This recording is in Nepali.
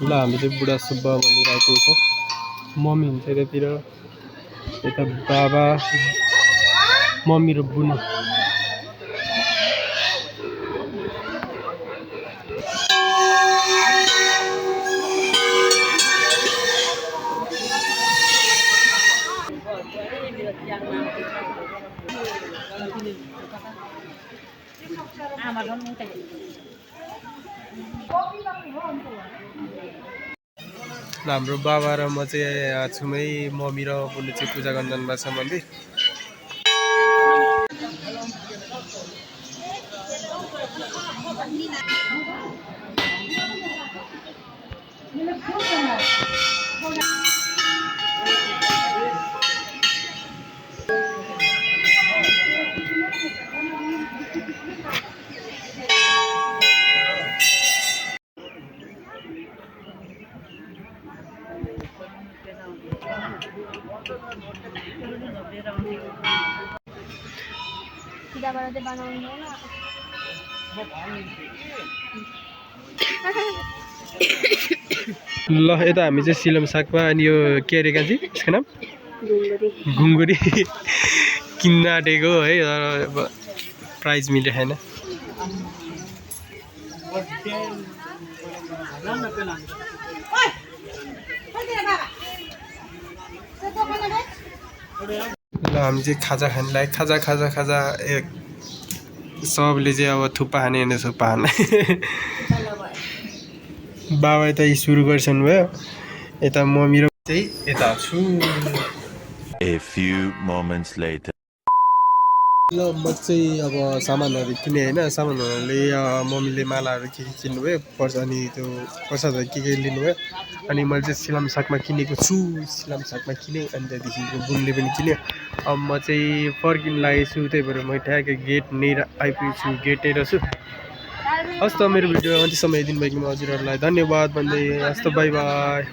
ल हामी चाहिँ बुढा सुब्बा मन्दिर आइपुगेको छौँ। मम्मी हुन्छ यतातिर, यता बाबा, मम्मी र बुनु। हाम्रो बाबा र म चाहिँ छौँ है, मम्मी र बुनु चाहिँ पूजा गर्न जानुभएको छ मन्दिर। ल यता हामी चाहिँ सिलम सागमा, अनि यो के अरे कान्छी यसको नाम घुङ्गुरी किन्न आँटेको है, प्राइज मिल्यो छैन। ल हामी चाहिँ खाजा खानु लाग्यो। खाजा सबले चाहिँ अब थुक्पा खाने होइन, थुक्पा खाने। बाबा यता सुरु गर्छन् भयो, यता मम्मी र चाहिँ यता छु। A few moments later. ल म चाहिँ अब सामानहरू किने होइन, सामानहरूले मम्मीले मालाहरू के किन्नुभयो, अनि त्यो प्रसादहरू के लिनुभयो। अनि मैले चाहिँ सिलाम सागमा किनेको छु, सिलाम सागमा किनेँ। अनि त्यहाँदेखिको बुनले पनि किन्यो। अब म चाहिँ फर्किनु लागेको छु, त्यही भएर म ठ्याक्कै गेटनिर आइपुगेको छु, गेटनिर छु। हस् त मेरो भिडियो अन्त्यसम्म हेरिदिनु भएकोमा हजुरहरूलाई धन्यवाद भन्दै हस् त, बाई बाई।